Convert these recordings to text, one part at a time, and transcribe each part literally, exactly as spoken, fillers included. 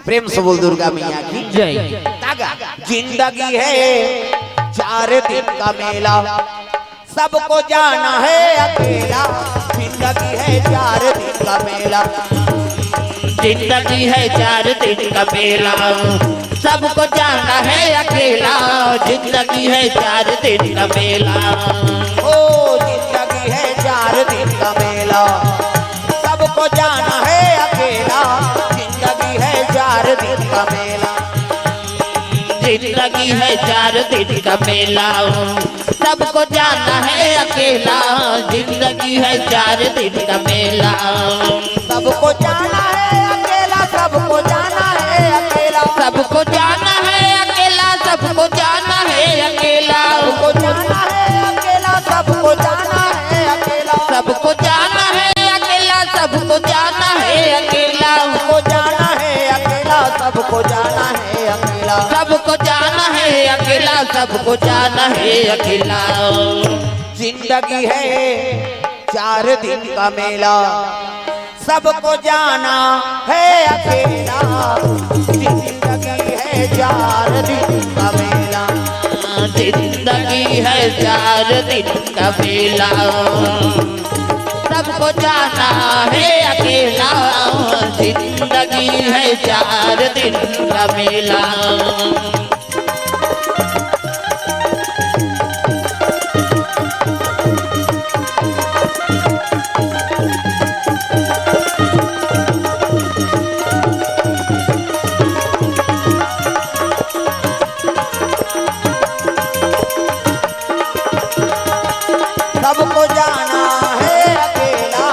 प्रेम से बोल दुर्गा मैया की जय। तागा, जिंदगी है चार दिन का मेला, सबको जाना है अकेला। जिंदगी है चार दिन का मेला। जिंदगी है चार दिन का मेला, सबको जाना है अकेला। जिंदगी है चार दिन का मेला। ओ, जिंदगी है चार दिन का मेला, सबको जाना है अकेला। जिंदगी है चार दिन का मेला। जिंदगी है चार दिन का मेला, सबको जाना है अकेला। जिंदगी है चार दिन का मेला। सबको जाना है अकेला, सबको जाना है अकेला। सबको जाना है अकेला, सबको जाना है अकेला। सबको जाना है अकेला, सबको जाना है अकेला। सबको जाना है अकेला, सबको जाना है अकेला। सबको जाना है अकेला, सबको जाना है अकेला। सबको जाना है अकेला, सबको जाना है अकेला। जिंदगी है चार दिन का मेला, सबको जाना है अकेला। जिंदगी है चार दिन का मेला। जिंदगी है चार दिन का मेला, सबको जाना है अकेला। जिंदगी है चार दिन का मेला। सबको जाना है अकेला,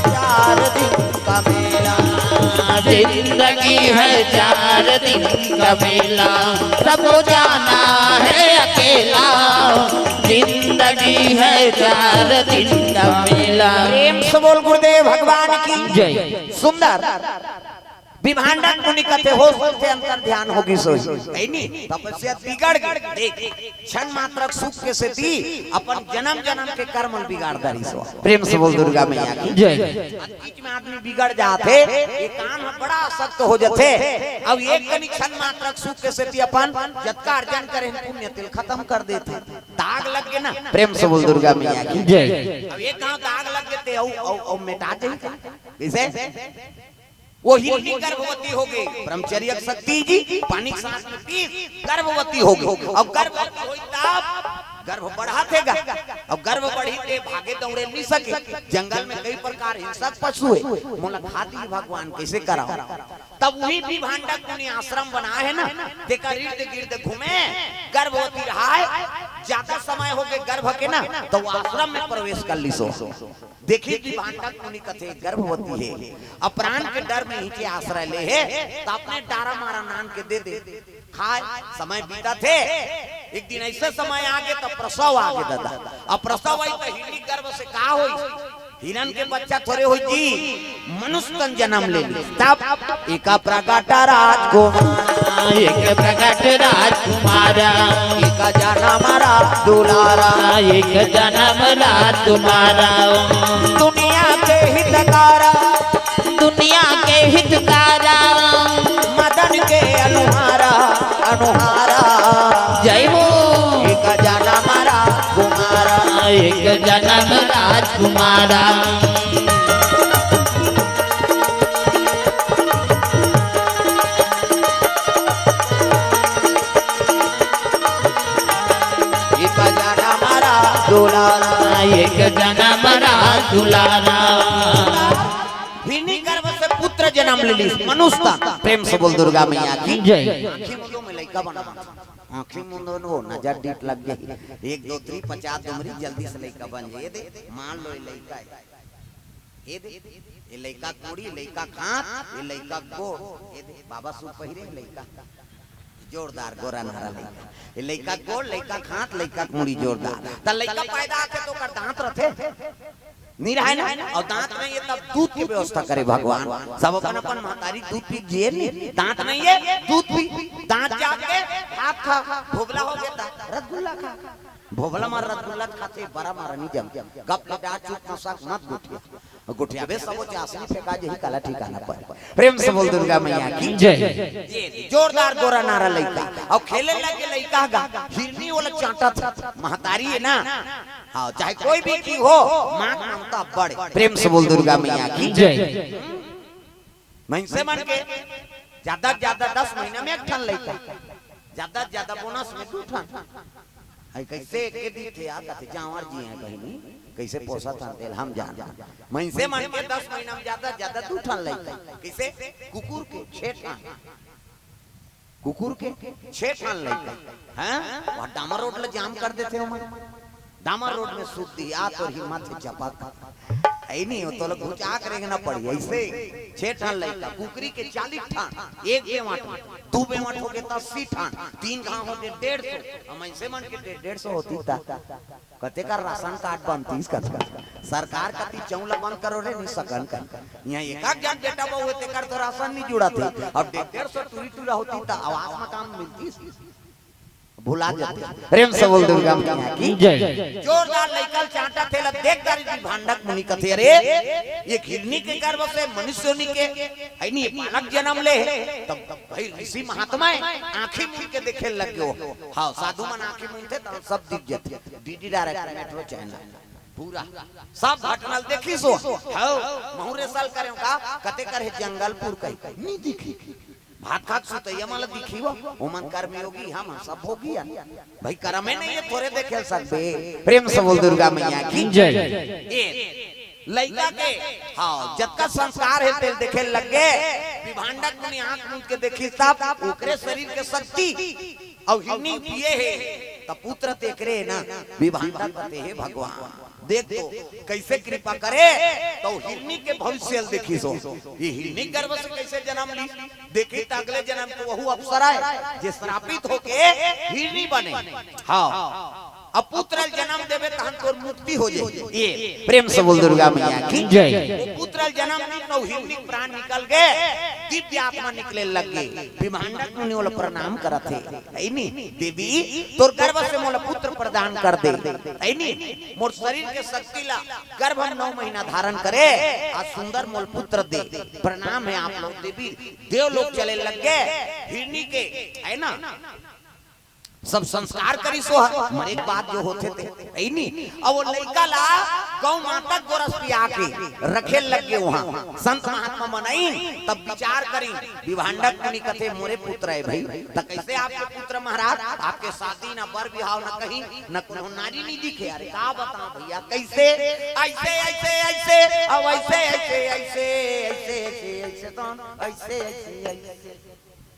चार दिन का मेला। जिंदगी है चार दिन का मेला, सबको जाना है अकेला। जिंदगी है चार दिन का मेला। प्रेम से बोल गुरुदेव भगवान की जय। सुंदर। विभांडक मुनि कथे, होश से अंतर ध्यान होगे सोई। है नी? तपस्या बिगड़ गे। देख, क्षण मात्रक सुख के सेती अपन जन्म जन्म के कर्म ल बिगाड़ डारिस। प्रेम से बोल दुर्गा मैया की जय। बीच में आदमी बिगड़ जाथे, ये काम ह बड़ा सख्त हो जाथे। अब एक कनी क्षण मात्रक सुख के सेती अपन जतका अर्जन करे हन पुण्य तेल खत्म कर देथे। दाग लग गे ना। प्रेम से बोल दुर्गा मैया की जय। अब एक घाव दाग लग गे ते अउ, अउ, अउ मेटा जाही का? कइसे? वो हिरनी गर्भवती हो गे। ब्रह्मचर्य शक्ति जी पानी के साथ में पीस गर्भवती हो गे। अब गर्भवती होई तब गर्भ बढ़ाथे गा। अब गर्भ बढ़ही ते भागे दौड़े नइ सके। जंगल में कई प्रकार हिंसक पशु हे। मोला खा दिही भगवान, कइसे करव? तब उही विभांडक मुनि आश्रम बनाए हे ना, तेकर इर्द गिर्द घूमे, गर्भवती रहाय, जादा समय हो गे गर्भ के ना, त वो आश्रम में प्रवेश कर लिस। देखिस विभांडक मुनि कथे गर्भवती हे, अउ प्राण के डर में इही के आश्रय ले हे, त अपने डारा मारा नान के दे दे। खाय, समय बीतत हे, एक दिन अइसे समय आ गे त प्रसव आ गे दादा। अब प्रसव आई त हिरनी गर्भ से का होई? हिरन के बच्चा थोरे होई जी, मनुष्य तन जन्म ले ली। तब एका प्रगट राजकुमार, एक प्रगट राजकुमार, एका जनम राज दुलारा, एक जनम राजकुमार। दुनिया के हितकारा, दुनिया के हितकारा, मदन के अनुहारा, अनुहारा। जय हो। एक जनम राजकुमारा, एक जनम राजकुमारा। एक जनम राज दुलारा, एक जनम राज दुलारा। हिरनी गर्भ से पुत्र जन्म ले लिस, मनुष्य तन। प्रेम से बोल दुर्गा मैया की जय। आँखी मुंदो में लइका बना, आँखी मुंदो नो, नजर डीठ लग जाही। एक दो तीन पचास दुमरी, जल्दी से लइका बन जाही। ये दे, मान लो ये लइका हे। ये दे, ये लइका कोड़ी, लइका खात, ये लइका गोड़। ये दे, बाबा सूट पहिरे लइका। जोरदार गोरा नारा लइका। ये लइका गोड़, लइका खात, लइका कोड़ी जोरदार। त लइका पैदा आथे त ओकर दांत रथे। नइ रहय ना, अउ दांत नइ हे तब दूध के व्यवस्था करे भगवान। सब अपन अपन महतारी दूध पी जिए नी, दांत नइ हे, दूध पी, दांत जात के भात खा, भोभला हो गे त रसगुल्ला खा, भोभला म रसगुल्ला खाथे, बरा म नइ जम, गप ले डार चुप मसाक मत गोठिया। गोठियाबे सबो चासनी फेंका जही, काला ठिकाना पर। प्रेम से बोल दुर्गा मैया की जय। ये जोरदार गोरा नारा लइका। अउ खेले लगे लइका गा, हिरनी ओला चांटत हे। महतारी हे ना, हाँ, चाहे कोई भी चीज हो, माँ के ममता बड़े। प्रेम से बोल दुर्गा मैया की जय। मनसे मन के ज्यादा से ज्यादा दस महीना में एक ठन लइका, ज्यादा से ज्यादा बोनस में दू ठन। अई कइसे एके दिथे आ, कथे जांवर जी हे बहिनी, कइसे पोसत हन तेला हम जानन। मनसे मन के दस महीना में ज्यादा से ज्यादा दू ठन लइका। कइसे? कुकुर के छे ठन, कुकुर के छे ठन लइका। हैं? वह डामर रोड ला जाम कर देथे ओमन। डामर रोड में सूत दिही, आ तोर हिम्मत हे चपक। अई नहीं हो, तोला घुचा के रेंगना पड़ही। अइसे छे ठन लइका, कुकरी के चालीस ठन, एक बेंवट, दू बेंवट होगे त अस्सी ठन, तीन घांव होगे डेढ़ सौ। अब मनसे मन के डेढ़, डेढ़ सौ होतिस त कतेक राशन कार्ड बनतिस कतका। सरकार कति चौं ला बंद करो रे, नहीं सकन कर। इहां एक आध झन बेटा बहू हे, तेकर तो राशन नहीं जुड़त हे। अब डेढ़, डेढ़ सौ टूरी टूरा होतिस त आवास मकान मिलतिस। भुला जाते। प्रेम से बोल दुर्गा मैया की जय। जोरदार लइका ल चांटत हे, ला देख डारिस विभांडक मुनि कथे, अरे, ये हिरनी के गर्भ से मनुष्य योनि के, अई नहीं, ये बालक जनम ले हे। तब, तब भाई ऋषि महात्मा हे, आंखी मूंद के देखे लग गे हो। हाँ, साधु मन आंखी मूंदथे त सब दिख जाथे। डीडी डायरेक्ट मेट्रो चैनल पूरा सब घटना ल देखिस हो। हाँ, महूं रे साल करेंव का, कते कर हे जंगलपुर कही, नहीं दिखी। भात खात सुतइया मन ल दिखी हो, ओमन कर्मयोगी, हम सब भोगी हन। भाई करमे नहीं हे, थोरे देखे ल सकबे। प्रेम से बोल दुर्गा मैया की जय। ए, लइका के, हाँ, जतका संस्कार हे तेला देखे लग गे। विभांडक मुनि आंख मूंद के देखिस तब ओकरे शरीर के शक्ति अउ हिरनी पिए हे, त पुत्र तेकरे ना, विभांडक कथे हे भगवान। देख तो, कइसे कृपा करे, त हिरनी के भविष्य ल देखिस हो। ये हिरनी गर्भ से कइसे जनम ली? देखिस त अगले जनम के वहू अप्सरा हे, जे श्रापित होके हिरनी बने। हाँ, अब पुत्र ल जनम देबे तहन तोर मुक्ति हो जाही। ये प्रेम से बोल दुर्गा मैया की जय। वो पुत्र ल जनम दी त हिरनी के प्राण निकल गे, दिव्य आत्मा निकले लग गे। विभांडक मुनि ओला प्रणाम करत हे। अई नहीं, देवी, तोर गर्भ से मोला पुत्र प्रदान कर दे। अई नहीं, मोर शरीर के शक्ति ला गर्भ में नौ महीना धारण करे, आज सुंदर मोला पुत्र दे। प्रणाम हे आप लोग देवी। देव लोग चले लग गे, हिरनी के, हे ना, सब संस्कार करिस हो, मरे के बाद जो होथे ते, अई नहीं। अब वो लइका ला गौ माता गोरस पिया के रखे लग गे उहां। संत महात्मा मन आइन, तब विचार करिन, विभांडक मुनि कथे, मोरे पुत्र हे भाई, त कइसे आपके पुत्र महाराज? आपके शादी न बर बिहाव न कहीं, न कोनो नारी नहीं दिखे। अरे का बतावं भइया, कइसे? अइसे, अइसे, अइसे, अब अइसे, अइसे, अइसे, अइसे, अइसे, अइसे, अइसे, तो अइसे, अइसे,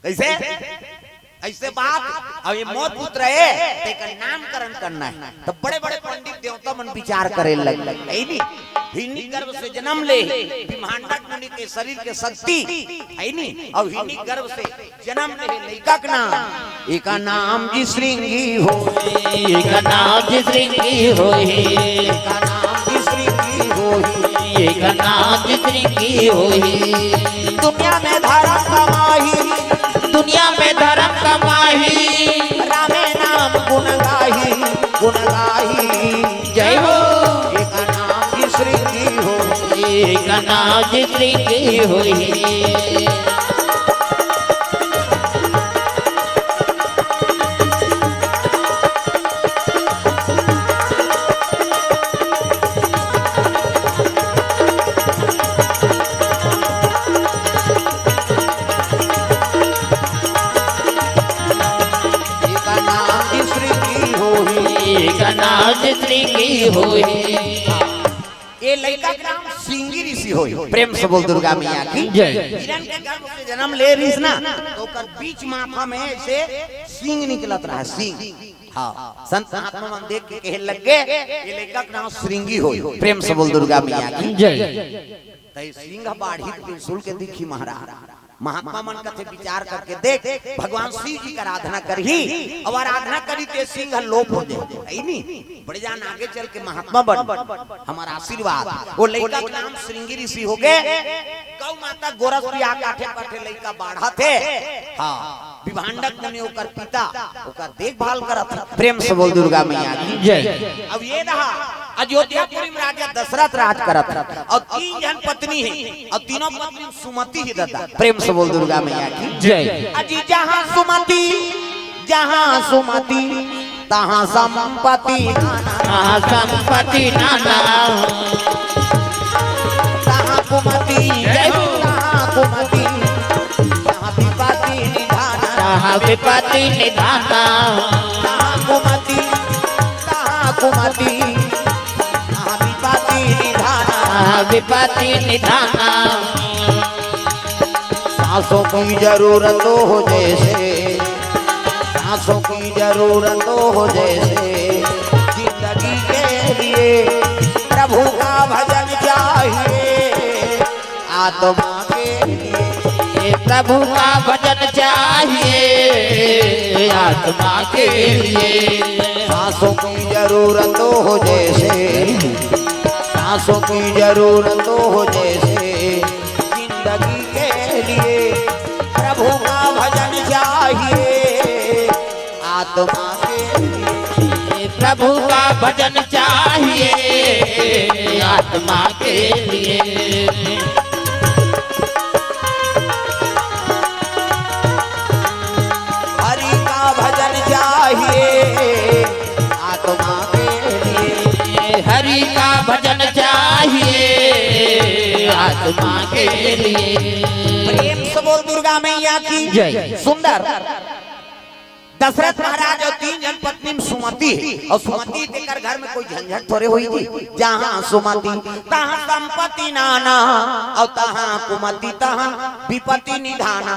अइसे। कइसे? अइसे बात, अब ये मोर पुत्र हे, तेकर नामकरण करना हे। त बड़े-बड़े पंडित देवता मन विचार करे लग, हे नहीं? हिरनी गर्भ से जनम ले, विभांडक मुनि के शरीर के शक्ति, हे नहीं? अउ हिरनी गर्भ से जनम ले लइका के नाम, एकर नाम जी श्रृंगी होही, एकर नाम जी श्रृंगी होही, एकर नाम जी श्रृंगी होही, एकर नाम जी श्रृंगी होही। दुनिया में धरम कमाही, दुनिया में धरम कमाही, रामे नाम गुण गाही, गुण गाही। जय हो। एकर नाम जी श्रृंगी होही, एकर नाम जी श्रृंगी होही। एकर नाम जी श्रृंगी होही, एकर नाम जी श्रृंगी होही। ये लइका के नाम श्रृंगी ऋषि होही। प्रेम से बोल दुर्गा मैया की जय। हिरण के गर्भ से जनम ले रिहिस ना, त ओकर बीच माथा में अइसे सींग निकलत रहा, सींग। हाँ, संत महात्मा मन देख के कहे लग गे, ये लइका के नाम श्रृंगी होही। प्रेम से बोल दुर्गा मैया की जय। त ये सींग बाढ़ही त त्रिशूल के दिखही महाराज। महात्मा मन कथे विचार करके देख, भगवान शिव जी के आराधना करही, अउ आराधना करही ते सींग लोप हो जाही। हे नहीं? बड़े जान आगे चल के महात्मा बन, हमर आशीर्वाद। वो लइका के नाम श्रृंगी ऋषि होगे। गौ माता गोरस पिया के आठे पाठे लइका बाढ़त हे। हाँ, विभांडक मुनि ओकर पिता, ओकर देखभाल करत हे। प्रेम से बोल दुर्गा मैया की जय। अब ये रहा, अयोध्यापुरी में राजा दशरथ राज करत हे अउ तीन झन पत्नी हे अउ तीनों पत्नी सुमति हे ददा। प्रेम से बोल दुर्गा मैया की जय। अजी जहाँ सुमति, जहाँ सुमति, तहाँ संपत्ति नाना। तहाँ संपत्ति नाना। तहाँ कुमति, जय हो। तहाँ कुमति, तहाँ विपत्ति निधाना। तहाँ विपत्ति निधाना। तहाँ कुमति, तहाँ कुमति, तहाँ विपत्ति निधाना। तहाँ विपत्ति निधाना। सांसों की जरूरत हो जैसे, सांसों की जरूरत हो जैसे, जिंदगी के लिए प्रभु का भजन चाहिए आत्मा के लिए। प्रभु का भजन चाहिए आत्मा के लिए। सांसों की जरूरत हो जैसे, सांसों की जरूरत हो जैसे, जिंदगी के लिए प्रभु का भजन चाहिए आत्मा के लिए। प्रभु का भजन चाहिए आत्मा के लिए। हरि का भजन चाहिए आत्मा के लिए। हरि का भजन चाहिए आत्मा के लिए। प्रेम से बोल दुर्गा मैया की जय। सुंदर। दशरथ महाराज अउ तीन झन पत्नी में सुमति हे अउ सुमति तेकर घर में कोई झंझट थोरे होई थी। जहाँ सुमति तहाँ संपत्ति नाना अउ तहाँ कुमति तहाँ विपत्ति निधाना।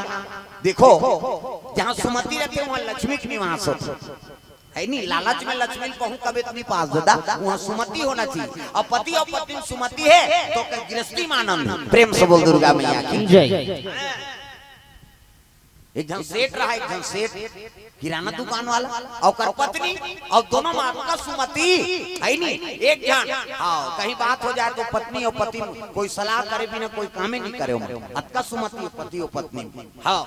देखो, जहाँ सुमति रहिथे वहाँ लक्ष्मी के निवास होथे। हे नी, लालच में लक्ष्मी ल कहूँ कबे तो नहीं पास ददा, वहाँ सुमति होना चाहिए। अउ पति अउ पत्नी में सुमति हे तो ओकर गृहस्थी में आनंद हे। प्रेम से बोल दुर्गा मैया की जय। एक झन सेठ रहा, एक झन सेठ किराना दुकान वाला, अउ ओकर पत्नी, अउ दोनों में अतका सुमति हे नी। एक झन, हाँ, कहीं बात हो जाए तो पत्नी अउ पति में कोई सलाह करे बिना कोई कामे नहीं करे, अतका सुमति हे पति अउ पत्नी में। हाँ,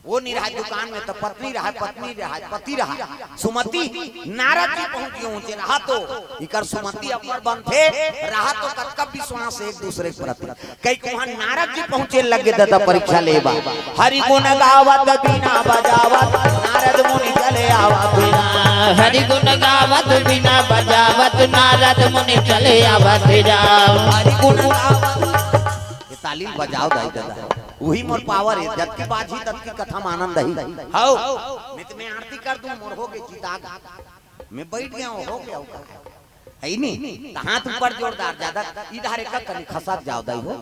वो नहीं रहा दुकान में तो पत्नी रहा, पत्नी रहा, पति रहा, सुमति। नारद जी पहुंच गए ऊंचे, रहा तो इकर सुमति अब्बड़ बनथे, रहा तो कतका विश्वास एक दूसरे के प्रति। कई कुहाँ नारद जी पहुंचे लगे ददा परीक्षा लेबा। हरि गुण गावत बीना बजावत नारद मुनि चले आवा फिरा। हरि गुण गावत बीना बजावत नारद मुनि चले आवा फिरा। हरि गुण गावत, ये ताली बजाव दाई ददा, उही मोर पावर हे, जतकी बाजही ततकी कथा में आनंद ही। हव, मैं तो मैं आरती कर दूं, मोर हो गए चिताग, मैं बैठ गया हूँ, हो गया हूँ। हे नी, त हाथ ऊपर जोरदार, ज्यादा इधर एक कनी खसक जाव दाई हो।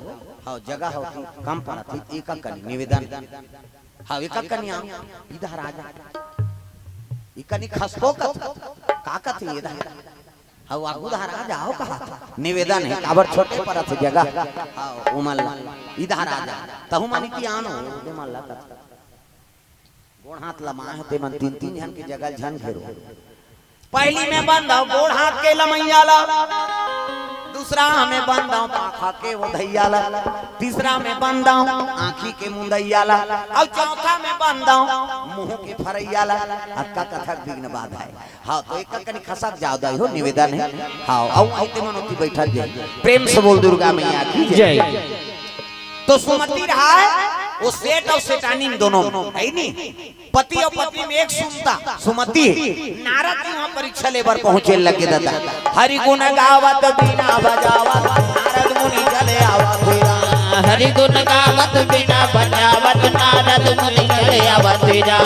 हाँ, जगह हो कि कम पड़त हे, एक कनी निवेदन। हाँ, एक कनी आओ, इधर आ जा। एक कनी खसको कथ, का कथे इधर? हाँ, आगू इधर आ जाओ कहा था। निवेदन हे, काबर छोटे पड़त हे जगह। हाँ, उमल इधर आ जा। तहु मनी की आनो, दे मन ला कथ। गोड़ हाथ लमाए हे, ते मन तीन तीन झन के जगह झन घेरो। पहली में बंद हो गोड़ हाथ के लमैया ला, दूसरा में बंद हो पाखा के ओधैया ला, तीसरा में बंद हो आँखी के मुंदैया ला, अउ चौथा में बंद हो मुँह के फरैया ला। अतका कथक विघ्न बाधा हे। हाँ, तो एक कनी खसक जाव दाई हो, निवेदन हे। हाँ, अउ आइते मन ओती बैठत जाई। प्रेम से बोल दुर्गा मैया की जय। जय। तो सुमति रहा हे, वो सेठ अउ सेठानी दोनों में, हे नी? पति अउ पत्नी में एक सुमता, सुमति हे। नारद जी वहाँ परीक्षा लेबर पहुँचे लगे ददा। हरि गुण गावत बीना बजावत नारद मुनि चले आवा फिरा। हरि गुण गावत बीना बजावत नारद मुनि चले आवा फिरा।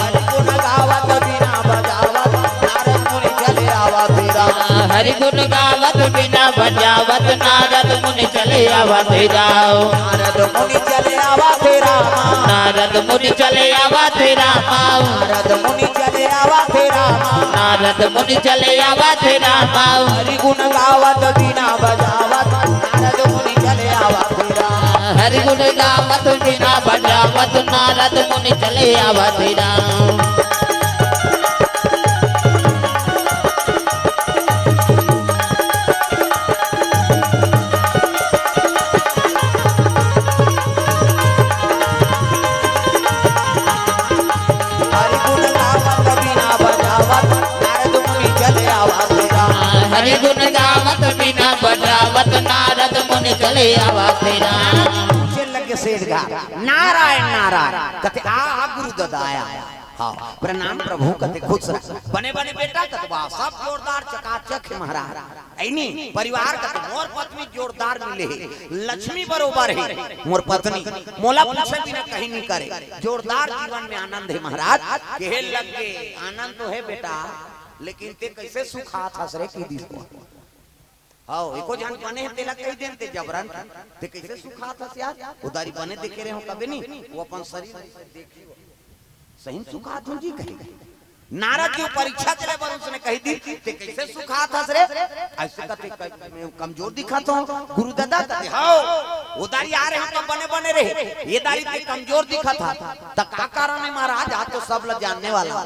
हरि गुण गावत बीना बजावत नारद मुनि चले आवा फिरा। हरि गुण गावत बीना बजावत नारद मुनि चले आवा फिरा। नारद मुनि चले आवा फिरा। नारद मुनि चले आवा फिरा। नारद मुनि चले आवा फिरा। नारद मुनि चले आवा फिरा। हरि गुण गावत बीना बजावत नारद मुनि चले आवा फिरा। हरि गुण गावत बीना बजावत नारद मुनि चले आवा फिरा। हरि गुण गावत बीना बजावत नारद मुनि चले आवा फिरा। हरि गुण नारद मुनि चले आवा श्री राम। पूछे लगे सेठ गा, नारायण नारायण। कथे आ, आ गुरु ददा आया। हाँ, प्रणाम प्रभु। कथे खुश रह। बने बने बेटा। कथे वाह, सब जोरदार चकाचक हे महाराज। ऐनी परिवार कथे मोर पत्नी जोरदार मिले हे, लक्ष्मी बरोबर हे मोर पत्नी। मोला पूछे बिना कहीं नहीं करे, जोरदार जीवन में आनंद हे महाराज। कहे लगे आनंद तो हे बेटा, लेकिन ते कैसे सुखात हस रे की दिस। हाँ, एको झन बने हे तेला कहि देन ते जबरन। ते कैसे सुखात हस यार? उधारी बने देखे रहे हो कभी नहीं, वो अपन शरीर देखी हो। सही में सुखात हो जी कहीं। नारद जी परीक्षा करे बर उसने कहि दी, ते कैसे सुखात हस रे? ऐसे कथे क-, मैं कमजोर दिखत हो गुरु ददा? कथे हाँ, उधारी आ रहे हो तो बने बने रहे, ये दारी ते कमजोर दिखत हा। त का कारण हे महाराज? आज तो सब ला जानने वाला।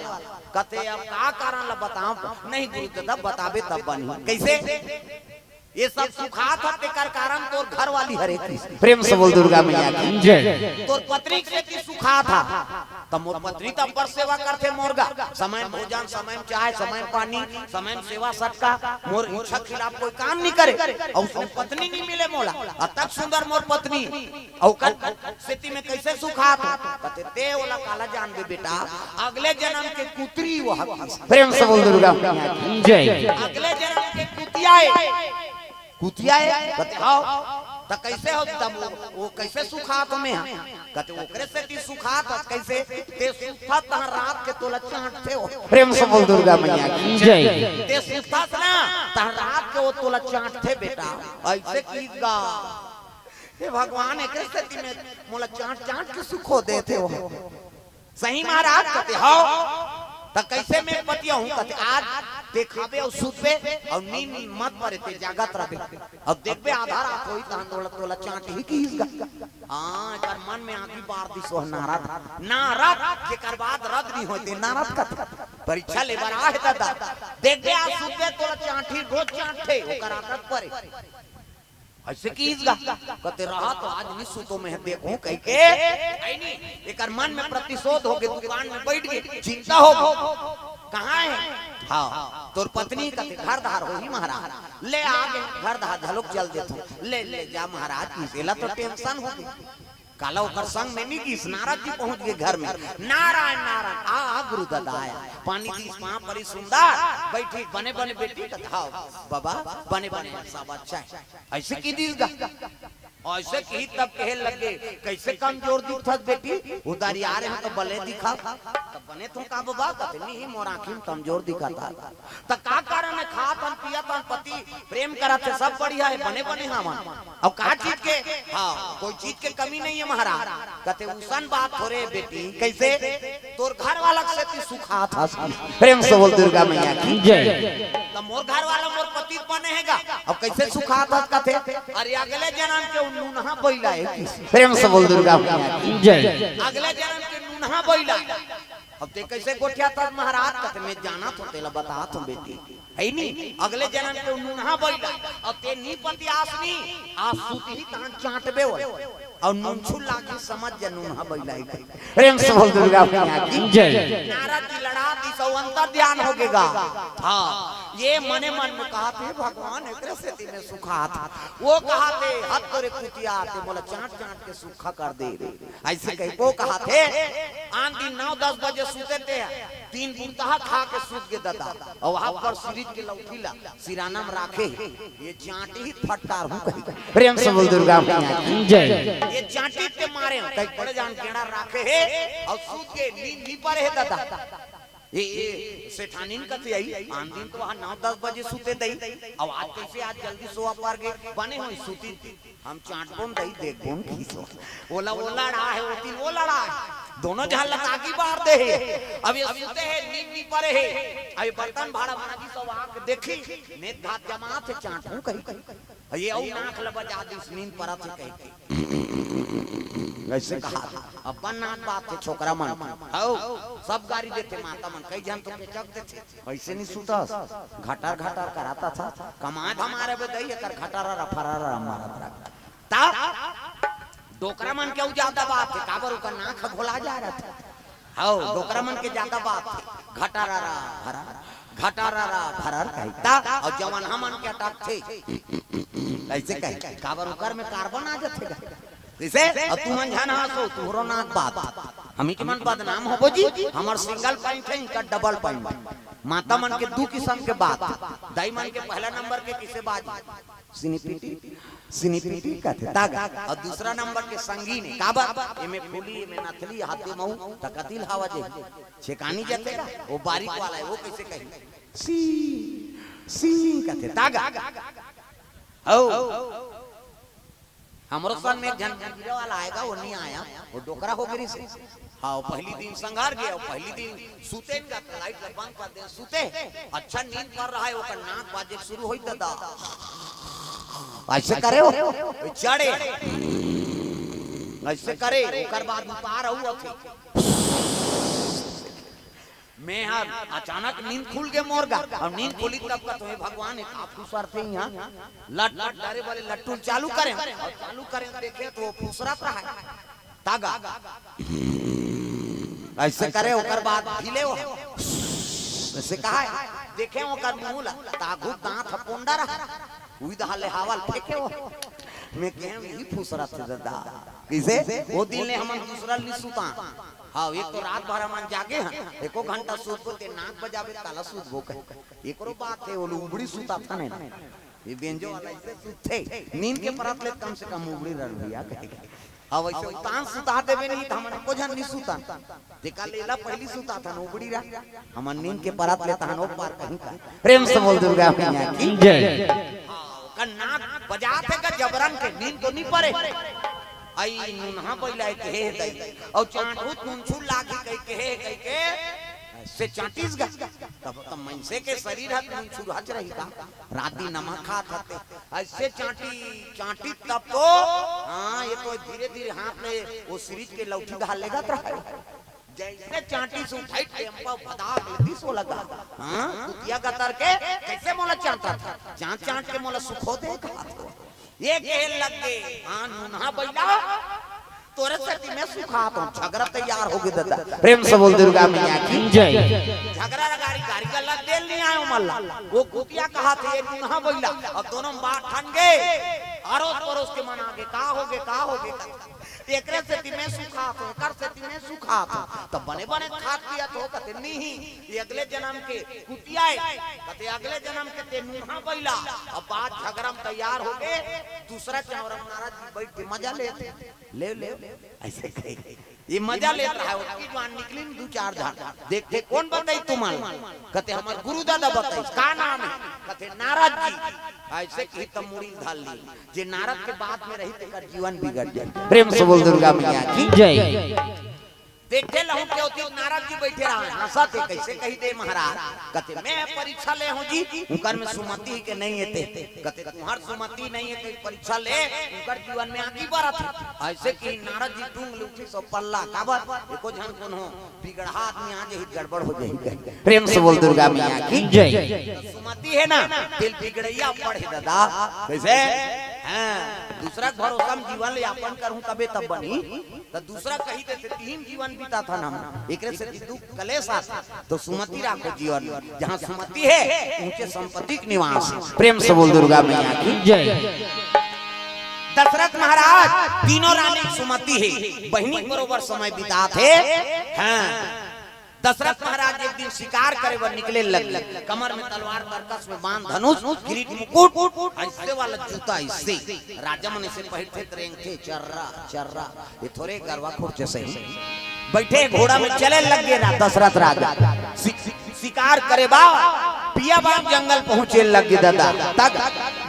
कथे अब का कारण ला बताओ? नहीं गुरु ददा, बताबे तब बनही। कैसे? ये सब सुखात हा, तेकर कारण तोर घर वाली हरे। प्रेम से बोल दुर्गा मैया की जय। तोर पत्नी के सेती सुखात हा, त मोर पत्नी त अब्बड़ सेवा करथे मोर गा। समय में भोजन, समय में चाय, समय में पानी, समय में सेवा सटका। मोर इच्छा खिलाफ कोई काम नहीं करे। अउ उसने पत्नी नहीं मिले मोला, अतक सुंदर मोर पत्नी। अउ कल सेती में कैसे सुखात हा? कथे ते ओला काला जानबे बेटा, अगले जन्म के कुतरी वो हकी। प्रेम से बोल दुर्गा मैया की जय। अगले जन्म के कुतिया ए, कुतिया ए। कथे हाँ। त कैसे हो तब वो, वो कैसे सुखात में हा? कथे ओकरे सेती सुखात हा। कैसे? ते सुतथस तहाँ रात के तोला चांटथे वो। प्रेम से बोल दुर्गा मैया की जय। ते सुतथस ना, तहाँ रात के वो तोला चांटथे बेटा। ऐसे किहिस गा। हे भगवान, एकरे सेती में मोला चांट चांट के सुखो देथे वो। सही महाराज? कथे हाँ। त कैसे मैं पतिया हूँ? कथे आज ते खाबे अउ सुतबे अउ नींद मत परे, ते जागत रहबे। अब देखबे आधा रात होही तहन तोला, तोला चांटही किहिस गा। हाँ, एकर मन में आगी बार दिस वो नारद। नारद जेकर बाद रद नहीं होते नारद कथे। परीक्षा ले बर आहे दादा। देखबे आज सुतबे तोला चांटही, रोज चांटथे, ओकर आदत परे। ऐसे किहिस गा। कथे रहा तो आज नहीं सुतो मैं देखूं कहिके। ऐ नहीं, एकर मन में प्रतिशोध होगे, दुकान में बैठ गे, चिंता होगे। कहाँ हे? हाँ, तोर पत्नी कथे घर धार होही महाराज। ले आगे घर धार झलुक चल देथों। ले, ले जा महाराज, इसेला तो tension होगे। काला ओकर संग में नहीं गिस, नारद जी पहुंच गे घर में। नारायण, नारायण, आ, आ गुरु ददा आया। पानी दिस, पाँव परिस सुंदर, बैठी, बने, बने बेटी, कथे हाँ, बाबा, बने, बने, सब अच्छा हे। ऐसे किहिस गा। ऐसे किहिस तब कहे लगे, कैसे कमजोर दिखथस बेटी, उधारी आ रहे हो तो बले दिखा। तब बने तो का बाबा, कथे नहीं, मोर आँखी में कमजोर दिखत हा। त का कारण हे? खात हन, पियत हन, पति प्रेम करत हे, सब बढ़िया हे, बने बने हावन। अउ का चीज के? हाँ, कोई चीज के कमी नहीं हे महाराज। कथे उसन बात थोरे बेटी, कैसे? तोर घर वाला के सेती सुखात हस। प्रेम से बोल दुर्गा मैया की जय। त मोर घर वाला मोर पति बने हे गा, अब कैसे सुखात हस? कथे अरे अगले जनम के उ नूनहा बइला हे। प्रेम से बोल दुर्गा मैया की जय। अगले जनम के नूनहा बइला। अब ते कैसे गोठियाथस महाराज? कथे मैं जानत हों, तेला बतात हों बेटी। हे नहीं, अगले जनम के नूनहा बइला। अब ते नी पतियास नी, आज सुतही तहन चांटबे वो। अउ नूनछू लागी समझ जा नूनहा बइला हे। प्रेम से बोल दुर्गा मैया की जय। नारद जी लड़ा दिस अउ अंतर ध्यान होगे गा। हाँ, ये मने मन में कहाथे भगवान एकरे सेती में सुखात। वो कहाथे हद तोरे कुतिया ते मोला चांट चांट के सुखा कर दे रे। ऐसे कहिके कहाथे। आन दिन नौ दस बजे सुते ते, तीन बुंदहा खा के सुत गे ददा। अउ वहाँ पर सीरीज के लौठी ला सिराना में राखे हे। ये चांटही फटकारहूँ कहिके। प्रेम से बोल दुर्गा मैया की जय। ये चांटही ते मारे हूँ कहिके बड़े जान गेड़ा राखे हे अउ सुत गे, नींद नी परे हे ददा। ये, ये सेठानीन कथे आई, आन दिन तो वहाँ नौ दस बजे सुते दई, अउ आज कैसे आज जल्दी सोवा पर गे, बने होही सुतिस। हम चांटबोन दई, देखबोन खीसो। ओला, ओला लड़ा हे, ओती ओला लड़ा हे। दोनों झन ला ताकी बार दे हे। अब ये सुते हे, नींद नी परे हे। अब ये बर्तन भाड़ा मांजिस अउ आके देखिस, नेत घात जमाथे, चांटहूँ कहिके। ये अउ नाक ला बजा दिस, नींद परत हे कहिके। ऐसे कहा, अपन नाक बात हे छोकरा मन। हौ, सब गारी देथे माता मन, कई झन तो केचक देथे। ऐसे नहीं सुतस, घटर घटर कराथस, कमाए धमाए रहिबे दई, एकर घटर रफर मारत रह। ता डोकरा मन के अउ ज्यादा बात हे, काबर ओकर नाक ह घोला जा रहिथे। हौ, डोकरा मन के ज्यादा बात हे, घटर रफर। ठटारारा भरर कही ता, अउ जवन हमन के अटकथे, कइसे कही, काबर ओकर में कार्बन आ जाथे गा। कइसे? अउ तुमन झन हंसो, तुहरो नाक बात। हमी के मन बदनाम होबो जी, हमर सिंगल पॉइंट हे, इनकर डबल पॉइंट। माता मन के दू किसम के बात, दाई मन के पहला नंबर के किसे बात, सिनिपिटी, सिनिपिटी कथे, तागा। अउ दूसरा नंबर के संगीन हे, काबर? एमे फूली, एमे नथली, हाथे महू, त कतिल हवा जे। छेकानी जथे गा, वो बारीक वाला हे, वो कइसे कही? सी, सी कथे, तागा। हौ। हमरो संग में एक झन मंदिर वाला आय गा, वो नहीं आया, वो डोकरा हो गिरिस। हाँ, पहली दिन संघार गे, पहली दिन सुते न गा, लाइट ल बंद कर दे, सुते। अच्छा नींद कर रहा हे, ओकर नाक बाजे शुरू होई दादा। अइसे करे हो, चढ़े। अइसे करे, ओकर बाद उतार अउ अथे। मैं हर अचानक नींद खुल गे मोर गा, अउ नींद खुली तब का तुम्हें भगवान एक आप फुसरथे इहाँ। लट, लट डरे वाले लट्टू चालू करें, अउ चालू करें देखे त वो फुसरत रहा हे। तागा। अइसे करे, ओकर बाद ढीले हो। अइसे कहा हे, देखे ओकर मुंह ला, तागू दांत ह पोंडा रहा। उही दहा ले हवा ल फेंके हो। मैं कहें, यही फुसरत हे दादा। कइसे? वो दिन ले हमन दूसरा ल नी सुता। हाँ, एक तो रात भर हमन जागे हन, एको घंटा सुतबो ते नाक बजाबे, काला सुतबो कहे। एकरो बात हे, वो लोग उबड़ी सुताथन ना। ये बेंजो वाला अइसे सुतथे, नींद के परत ले कम से कम उबड़ी रह भैया कहे। अब अइसे उतान सुता देबे नहीं त हमन एको झन नी सुतन। तेका लेला पहली सुताथन उबड़ी रह। हमन नींद के परत ले तहन ओ पार कहीं का। प्रेम से बोल दुर्गा मैया की जय। हाँ, ओकर नाक बजाथे का जबरन के, नींद तो नी परे। अई नुनहा बइला हे कहे दई, अउ चांटहूत नुनछुर लागही कहि के, कहि के, से चांटिस गा। तब त मइनसे के शरीर ह नुनछुरहच रही का? रात दिन नमक खात हते, अइसे चांटी, चांटी तब तो, हाँ, ये तो धीरे धीरे हाथ में वो सिरिंज के लौठी घाल लेगत रहा हे। जइसे चांटिस उठाई टेम्पा भदाक ले दिस वो लगा। हाँ, कुतिया गतर के कइसे मोला चांटत हे? चांट चांट के मोला सुखो दे कहा तो। ये कहे लग गे, हाँ, नुनहा बइला, तोरे सेती मैं सुखात हूँ, झगरा तैयार हो गे दादा। प्रेम से बोल दुर्गा मैया की जय। झगरा गारी, गारी गला तेल नहीं आयो मल्ला। वो कुतिया कहाथे, ये नुनहा बइला, अउ दोनों बात ठन गे, अरोस परोस के मन आगे, का हो गे, का हो गे? एकरे सेती मैं सुखात हूँ, एकर सेती मैं सुखात हूँ। त बने बने खात पियत हो, कथे नहीं, ये अगले जनम के कुतिया हे, कथे अगले जनम के ते नुनहा बइला। अब बात झगरा में तैयार हो गे, दूसरा चौरा में नारद जी बइठ के मजा लेथे, ले ले, अइसे कहे। ये मजा लेत रहा हे, ओतकी जुवान निकलिन दू चार झन, देखथे कोन बताही तुमन। कथे हमर गुरु दादा बताही, का नाम हे? कथे नारद जी। अइसे कही त मुड़ी धर ली। जे नारद के बात में रही, तेकर जीवन बिगड़ जाय। प्रेम से बोल दुर्गा मैया की जय। देखे लहू के ओती नारद जी बइठे रहा, हंसत हे, कइसे कहि दे महाराज? कथे मैं परीक्षा ले हूँ जी, उनकर में सुमति के नहीं हे ते। कथे तुम्हर सुमति नहीं हे ते परीक्षा ले, उनकर जीवन में आगे बढ़त हे। अइसे कहि नारद जी टूंग ले उठिस पल्ला, काबर? एको झन कोनो बिगड़हा आदमी आ जाही, गड़बड़ हो जाही कहि। प्रेम से बोल दुर्गा मैया की जय। सुमति हे ना, तेल बिगड़इया पड़े दादा। कइसे? हाँ, दूसरा के भरोसा में जीवन यापन करहूं तबे तब बनी। त दूसरा कहि देथे, तिही म जीवन बिताथन हम, एकरे सेती दुख कलेश आथे। त सुमति राखो जीवन में, जहाँ सुमति हे, ऊंचे संपत्ति के निवास हे। प्रेम से बोल दुर्गा मैया की जय। दशरथ महाराज, तीनों रानी सुमति हे, बहिनी बरोबर समय बिताथे। हाँ, दशरथ महाराज एक दिन शिकार करे बर निकले लगे, कमर में तलवार, तरकस में बाण, धनुष, किरीट, मुकुट, अइसे वाला जूता, अइसे। राजा मन अइसे पहिरथे त रेंगथे, चर्रा चर्रा। ये थोरे गरवा खुरचे से। बइठे घोड़ा में चले लगे रा-, दशरथ राजा। शि-, शिकार करे बर पिया बाप जंगल पहुंचे लगे दादा। तक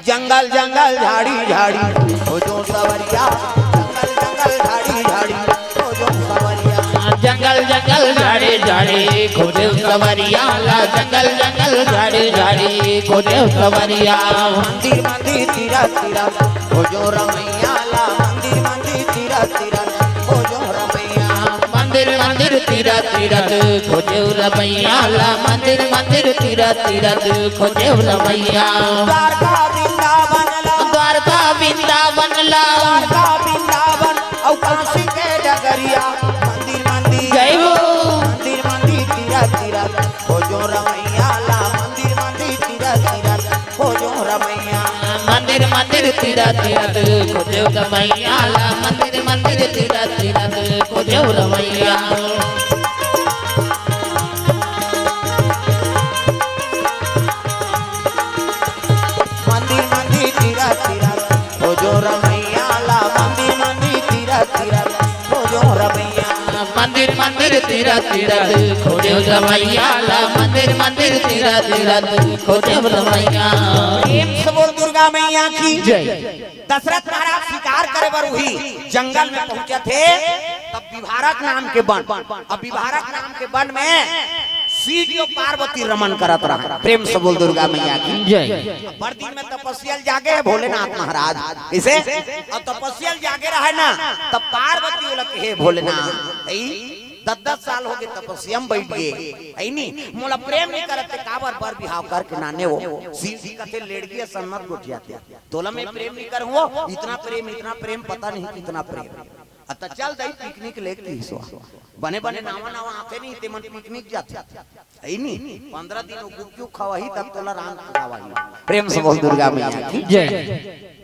जंगल जंगल झाड़ी झाड़ी खोजो सवरिया, जंगल जंगल झाड़ी झाड़ी खोजो सवरिया। जंगल जंगल झाड़ी झाड़ी खोजो सवरिया ला, जंगल जंगल झाड़ी झाड़ी खोजो सवरिया। मंदिर मंदिर तीरथ तीरथ खोजो रमैया ला, मंदिर मंदिर तीरथ तीरथ खोजो रमैया। मंदिर मंदिर तीरथ तीरथ खोजो रमैया ला, मंदिर मंदिर तीरथ तीरथ खोजो रमैया। द्वारका वृंदावन ला, द्वारका वृंदावन ला, द्वारका वृंदावन अउ काशी के डगरिया। मंदिर मंदिर जय हो। मंदिर मंदिर तीरथ तीरथ खोजो रमैया ला, मंदिर तीरथ तीरथ खोजेव रमैया ला, मंदिर मंदिर तीरथ तीरथ खोजेव रमैया। मंदिर मंदिर तीरथ तीरथ खोजेव रमैया ला, मंदिर मंदिर तीरथ तीरथ खोजेव रमैया। मंदिर मंदिर तीरथ तीरथ खोजेव रमैया ला, मंदिर मंदिर तीरथ तीरथ खोजेव रमैया। प्रेम से बोल दुर्गा मैया की जय। दशरथ महाराज शिकार करे बर उही जंगल में पहुंचत हे, तब विभारक नाम के वन, अब विभारक नाम के वन में शिव जी और पार्वती रमन करत रहा। प्रेम से बोल दुर्गा मैया की जय। अब बड़ दिन में तपस्या ल जागे हे भोलेनाथ महाराज, इसे अब तपस्या ल जागे रहे ना, तब पार्वती बोला कि हे भोलेनाथ, ई दस दस साल हो गए तपस्या में बैठ गए, ऐ नी मोला प्रेम नहीं करत हे, काबर बर बिहाव करके नाने हो। शिव जी कथे लेड़गी सन्नत गोठियाथे, तोला मैं प्रेम नहीं करूँ, इतना प्रेम, इतना प्रेम, पता नहीं कितना प्रेम। अब त चल दई पिकनिक लेके किसो, बने बने नावा नावा आथे नहीं, ते मन पिकनिक जाथे, ऐ नी पंद्रह दिन वो गुपचुप खवाही, तब तोला रांध खवाही। प्रेम से बोल दुर्गा मैया की जय।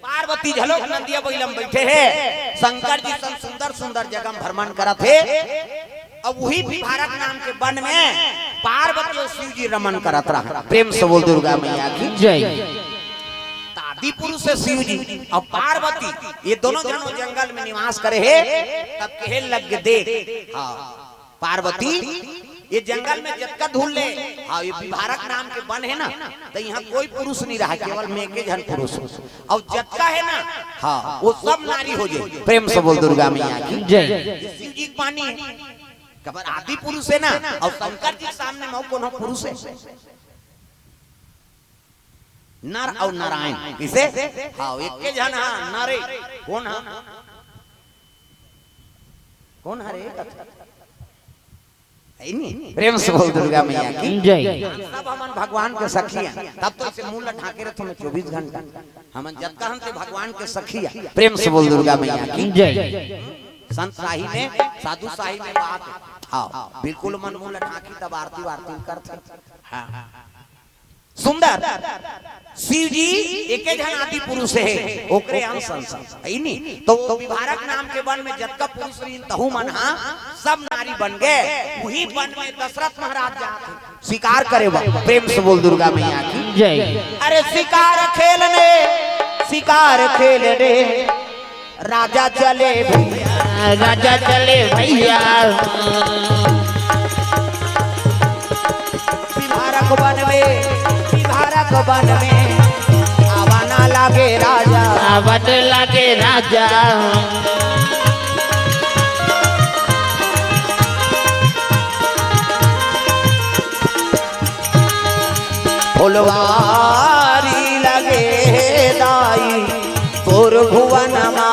पार्वती झलोक नंदिया बइला म बैठे हे, शंकर जी सन सुंदर सुंदर जगह म भ्रमण करत हे। अब उही विभारक नाम के वन में पार्वती और शिव जी रमन करत रहा। प्रेम से बोल दुर्गा मैया की जय। त आदि पुरुष हे शिव जी और पार्वती, ये दोनों जन वो जंगल में निवास करे हे। तब कहे लग देख, हाँ, पार्वती, ये जंगल में जतका धूल ले, हाँ, ये विभारक नाम के वन हे ना, त यहाँ कोई पुरुष नहीं रहा, केवल मैं एके झन पुरुष हूँ। और जतका हे ना, हाँ, वो सब नारी हो जाए। प्रेम से बोल दुर्गा मैया की जय। ये शिव जी के पानी हे, काबर आदि पुरुष हे ना, और शंकर जी के सामने में कोनो पुरुष हे? नर और नारायण। किसे? हाँ, एके झन हा, नर हे। कोन हा? कोन हरे? ऐ नी? प्रेम से बोल दुर्गा मैया की जय। सब हमन भगवान के सखी हन, तब तो इसे मुंह ला ढाके रथो मैं चौबीस घंटा। हमन जतका हन ते भगवान के सखी हन। प्रेम से बोल दुर्गा मैया की जय। संत साही में, साधु साही में बात हे। हाँ, बिल्कुल मन मुंह ला ढाकी तब आरती वारती करथे। हाँ। सुंदर शिव जी एके झन आदि पुरुष हे, ओकरे अंश अंश, ऐ नी? तो वो विभारक नाम के वन में जतका पुरुष रहिन, तहू मन हा सब नारी बन गए। उही वन में दशरथ महाराज जात हे शिकार करे बर। प्रेम से बोल दुर्गा मैया की जय। अरे शिकार खेलने, शिकार खेलने राजा चले भैया, राजा चले भैया। विभारक वन में, विभारक वन में आवा ना लागे राजा, आवा ना लागे राजा। फुलवारी लगे दाई तोर भुवन मा,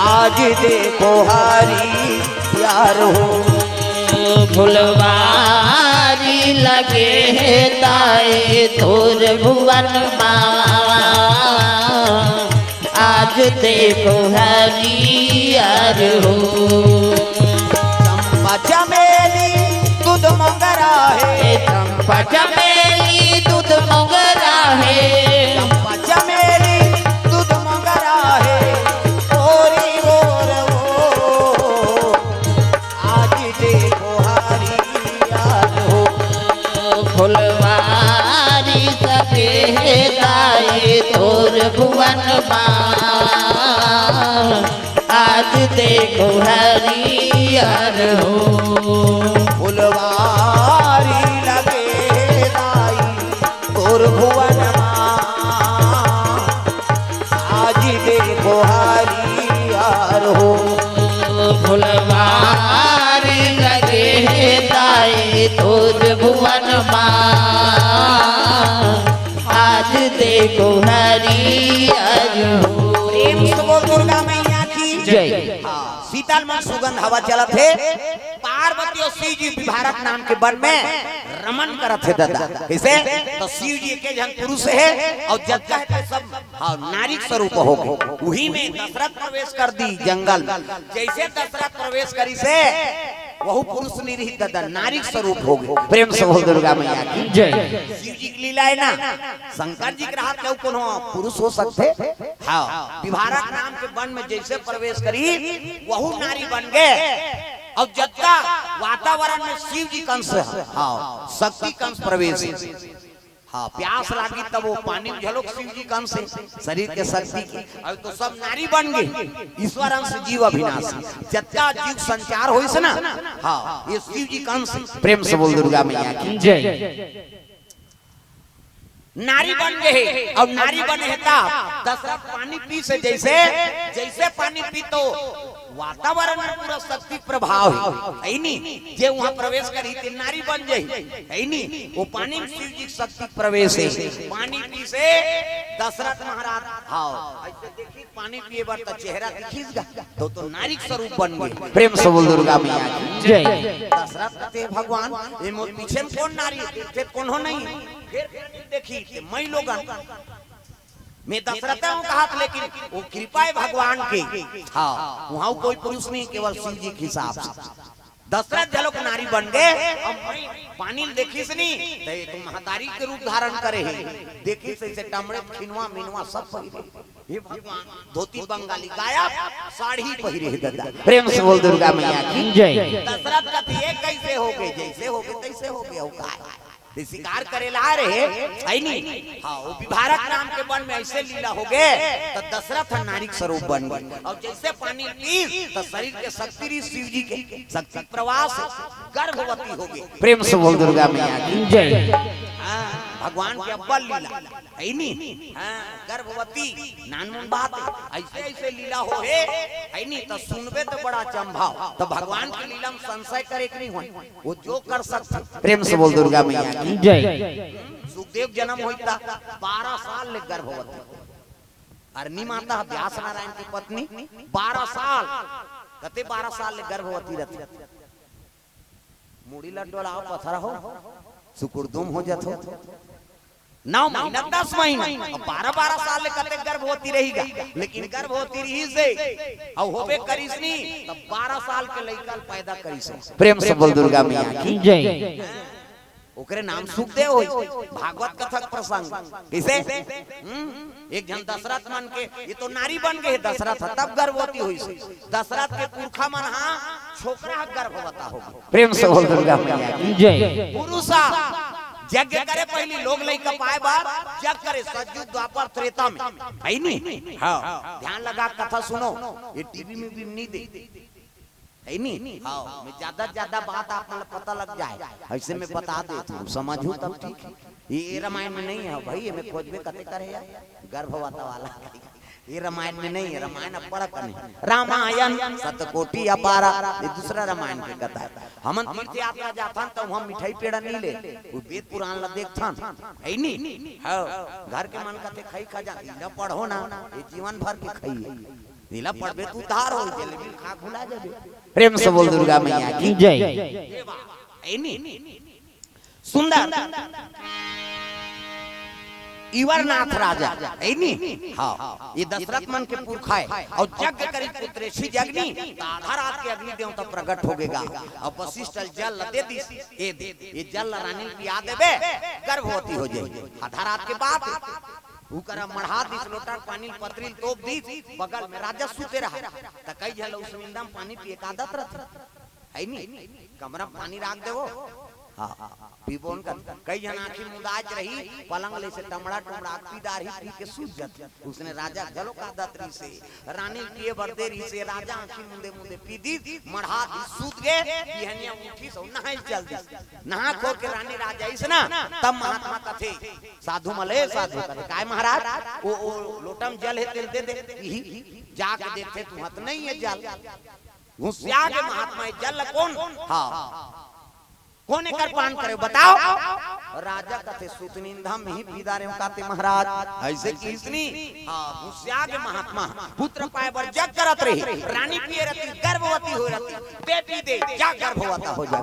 आज देखो हरियर हो। फुलवारी लगे हे दाई तोर भुवन मा, आज देखो हरियर हो। चंपा चमेली दूध मोंगरा हे, चंपा चमेली दूध मोंगरा हे, चंपा चमेली दूध मोंगरा हे, ओरी ओर हो, आज देखो हरियर हो। फुलवारी सफेदाई तोर भुवन मा, आज देखो हरियर हो। फुलवारी लगे दाई तोर भुवन मा, आज देखो हरियर हो। फुलवारी लगे हे दाई तोर भुवन मा, आज देखो हरियर हो। प्रेम से बोल दुर्गा मैया की जय। हाँ, शीतल मन सुगंध हवा चलत हे। पार्वती और शिव जी विभारक नाम के वन में रमन करत हे दादा। कैसे? तो शिव जी एके झन पुरुष हे और जतका हे तो सब, हाँ, नारी स्वरूप हो गए। उही में दशरथ प्रवेश कर दी जंगल। जैसे दशरथ प्रवेश करिसे वहू पुरुष नइ रही ददा, नारी के स्वरूप हो गे। प्रेम से बोल दुर्गा मैया की। जय। शिव जी के लीला हे ना, शंकर जी के रहत के अउ कोनो पुरुष हो सकथे? हाँ, विभारक नाम के वन में जइसे प्रवेश करिस, वहू नारी बन गे। अउ जतका वातावरण में शिव जी के अंश हे, हाँ, शक्ति के अंश प्रवेश हे। हाँ, प्यास लागिस तब ओ पानी में घलोक शिव जी के अंश हे, शरीर के शक्ति के। अब तो सब नारी बन गे, ईश्वर अंश जीव अविनाशी। जतका जीव संचार होइस ना, हाँ, ये शिव जी के अंश हे। प्रेम से बोल दुर्गा मैया की। जय। नारी बन गे हे, अउ नारी बने हे त दशरथ पानी पीस, जइसे, जइसे पानी पीस त वातावरण में पूरा शक्ति प्रभाव हे, हे नी? जे उहाँ प्रवेश करही ते नारी बन जाही, हे नी? ओ पानी में शिव जी के शक्ति प्रवेश हे। पानी पीस दशरथ महाराज, हाँ, अइसे देखिस पानी पिए बर त चेहरा दिखिस गा, त ओ तो नारी के स्वरूप बन गे। प्रेम से बोल दुर्गा मैया की। जय। दशरथ कथे, भगवान, ए मोर पीछे में कोन नारी हे? ते कोनो नइ हे। फेर देखिस ते मइलोगन में दशरथ हूँ कहत, लेकिन ओ कृपा हे भगवान के। हाँ, उहाँ कोई पुरुष नइ, केवल शिव जी के हिसाब से। दशरथ घलोक नारी बन गे, अउ मई पानी ल देखिस नी, त ए तो महतारी के रूप धारण करे हे। देखिस अइसे टमड़े खिनवा मिनवा सब पहिरे हे। हे भगवान, धोती बंगाली गायब, साड़ी पहिरे हे ददा। प्रेम से बोल दुर्गा मैया की। जय। दशरथ कथे, ए कइसे हो गे? जइसे हो गे तइसे हो गे, अउ काय? ते शिकार करे ला रहे, हे नी? हाँ, ओ विभारक नाम के वन में अइसे लीला हो गे, त दशरथ ह नारी के स्वरूप बन गे। अउ जइसे पानी पीस, त शरीर के शक्ति रहिस शिव जी के, शक्ति प्रवाह से गर्भवती हो गे। प्रेम से बोल दुर्गा मैया की। जय। हाँ, भगवान के अब्बल लीला, हे नी? हाँ, गर्भवती, नानमुन बात हे। अइसे, अइसे लीला होहे, हे नी? त सुनबे त बड़ा अचंभा हो। त भगवान के लीला में संशय करे के नइ होय। ओ जो कर सकथे। प्रेम से बोल दुर्गा मैया की। जय। सुखदेव जनम होइस त बारह साल ले गर्भवती। अरनी माता व्यास नारायण के पत्नी, बारह साल, कते बारह साल ले गर्भवती रहिथे। मुड़ी ल डोलाव पथरा हो, सुकुड़दुम हो जाथो। नौ महीना, दस महीना, अब बारह बारह साल ले कते गर्भवती रही गा, लेकिन गर्भवती रहिस हे, अउ होबे करिस नी, त बारह साल के लइका ल पैदा करिस हे। प्रेम से बोल दुर्गा मैया की। जय। ओकरे नाम सुखदेव होइस। भागवत कथा के प्रसंग। कइसे? हम्म? एक झन दशरथ मन के, ए तो नारी बन गे हे दशरथ ह, तब गर्भवती होइस। दशरथ के पुरखा मन ह, छोकरा ह गर्भवता हो गे। प्रेम से बोल दुर्गा मैया की। जय। पुरुष ह, यज्ञ करे पहिली लोग लइका पाए बर, यज्ञ करे सतयुग द्वापर त्रेता में। हे नी? हाँ। ध्यान लगा के कथा सुनो, ए टीवी में भी नइ दे। हे नी? हाँ, मैं ज्यादा, ज्यादा बात आप मन ल पता लग जाय, अइसे मैं बता देथंव, समझहू तब ठीक हे। ए, ए रामायण में नइ हे भाई, एमे खोजबे कते करे यार, गर्भवता वाला। ए रामायण में नइ हे, रामायण अब्बड़ अकन हे। रामायण शतकोटि अपारा, ए दूसरा रामायण के कथा हे। हमन तीर्थ यात्रा जाथन त उहाँ मिठाई पेड़ा नइ ले, ओ वेद पुराण ल देखथन, हे नी? हाँ, घर के मन कथे खई खजाना, एला पढ़ो ना, ए जीवन भर के खई हे। एला पढ़बे त उद्धार हो, जलेबी खा भुला जाबे। प्रेम से बोल दुर्गा मैया की। जय। हे नी? सुंदर। इवरनाथ राजा, हे नी? हाँ, ए दशरथ मन के पुरखा हे। अउ यज्ञ करिस पुत्रेष्ठी जगनी, त आधा रात के अग्नि देवता प्रगट हो गे गा। अउ वशिष्ठ ल जल ल दे दिस, ए दे, ए जल ल रानी ल पिया देबे, गर्भवती हो जाही। आधा रात के बात हे। ऊ करा मढ़ा दिस, लोटा के पानी ल पतरी ल तोप दिस, बगल में राजा सुते रहय। त कई झन ल उसमिंदा म पानी पिए के आदत रहिथे, हे नी? कमरा म पानी राख देवो। हाँ, पीबो न कर। कई झन आँखी मुंदात रही, पलंग ले से टमड़ा टुमड़ा पी डारही, पी के सूत जाथे। उसने राजा घलो के आदत रहिसे, रानी ल पिए बर दे रहिसे, राजा आँखी मुंदे मुंदे पी दिस, मढ़ा दिस, सूत गे, बिहनिया उठिस अउ नहाय ल चल दिस। नहा खोर के रानी राजा आइस ना, तब महात्मा कथे, साधु मन ल, साधु कथे, "काय महाराज, ओ, ओ लोटा म जल हे, तेला दे दे।" इही जाके देखथे, तुहत नइ हे जल। घुसिया गे महात्मा, "ए जल ल कोन?" हाँ। "कोन एकर पान करे, बताव।" राजा कथे, "सुतनिंदा म ही पी डारेंव काते महाराज।" अइसे किहिस नी? हाँ, घुसिया गे महात्मा। पुत्र पाए बर जग करत रही, रानी पिए रहितिस, गर्भवती होए रहितिस, बेटी दे, जा गर्भवती हो जा।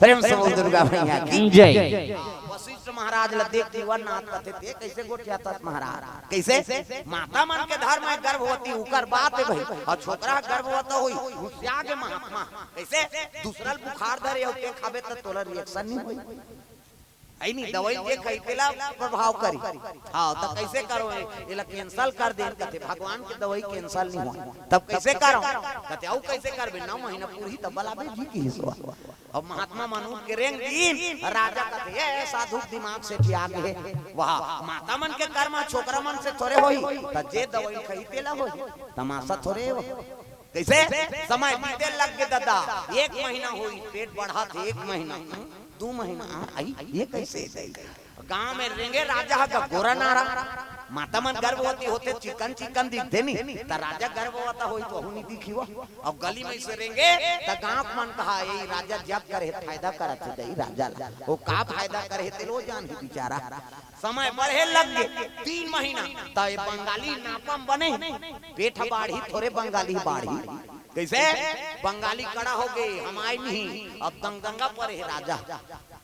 प्रेम से बोल दुर्गा मैया की। जय। वशिष्ठ महाराज ल देख जीवन नाथ कथे, "ते कइसे गोठियाथस महाराज?" कइसे? माता मन के धर्म हे गर्भवती, उकर बात हे भाई। अउ छोकरा ह गर्भवती होही, हुसियागे महात्मा। कइसे? दूसरा ल बुखार धरे अउ ते खाबे त तोला reaction नइ होही। हइ नी, दवई जे कही तेला प्रभाव करी। हाँ, त कइसे करो? एला cancel कर देन कथे, भगवान के दवई cancel नइ होय। तब कइसे करो? कथे, "अउ कइसे करबे? नौ महीना पूरही तब बलाबे जी," किहिस ओ। अब महात्मा मन उठ के रेंग दीन, राजा कथे, "ए, साधु दिमाग सेठियागे हे।" वाह, माता मन के कर्म छोकरा मन से थोरे होही, त जे दवई खाही तेला होही, तमाशा थोरे हो। कइसे? समय बीते लग गे ददा, एक महीना होही, पेट बढ़त हे, एक महीना, दू महीना, आ, अई, ये कइसे दई? गांव में रेंगे राजा ह गोरा नारा, माता मन गर्भवती होथे, चिकन चिकन दिखथे नी, त राजा गर्भवती होही त ओहू नी दिखी ओ। अउ गली में से रेंगे, त गांव के मन कहा, "ए राजा जब करे हे, फायदा करत हे दई राजा ला।" ओ का फायदा करे हे, तेला ओ जानही बिचारा। समय बढ़े लग गे, तीन महीना, त ए बंगाली नापम बने, पेट ह बाढ़ही, थोरे बंगाली बाढ़ही। कइसे? बंगाली कड़ा होगे, हम आय नहीं, अब दंगदंगा परे हे राजा।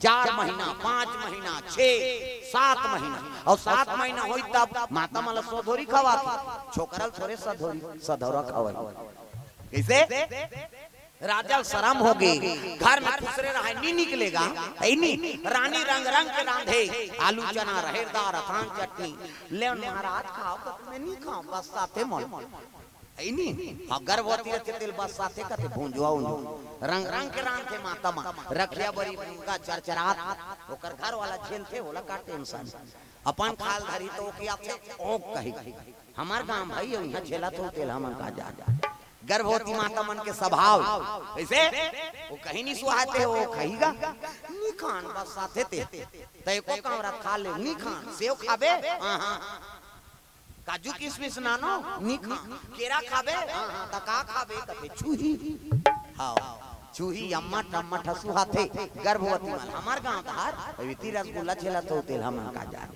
चार महीना, पांच महीना, छह, सात महीना, अउ सात महीना होही तब माता मन ल सधौरी खवाथे, छोकरा ल थोरे सधौरी, सधौरा खवाही। कइसे? राजा ल सरम होगे, घर में खुसरे रहय, नी निकले गा, हइ नी? रानी रंग रंग के रांधे, आलू चना, रहेर दार, अथांग चटनी। "लेव महाराज खाव," कथे, "मैं नी खांव, बस्साथे मोला।" हइ नी? हाँ, गर्भवती रथे तेला बस्साथे कथे, भुंजुवा उंजुवा। रंग रंग के रांधथे माता मन। रखिया बरी मुनगा चरचरात, ओकर घर वाला झेलथे, ओला का tension। अपन खाय ल धरही त ओ खियाथे, ओ कही। हमर गांव भाई हे, इहां झेलत हो तेला हमन का जा। गर्भवती माता मन के स्वभाव। कइसे? ओ कहीं नी सुहाथे, ओ खाही गा। "नी खांव, बस्साथे ते।" त एको कांवरा खा ले, "नी खांव।" "सेव खाबे?" "हाँ, हाँ।" "काजू किसमिस नानो?" "नी खांव।" "केरा खाबे?" "हाँ, हाँ।" "त का खाबे?" कथे, "छुही।" हाँ, छुही अम्मट अम्मट ह सुहाथे, गर्भवती मन। हमर गांव धार, अभी ती रसगुल्ला झेलत हो तेला हमन का जा।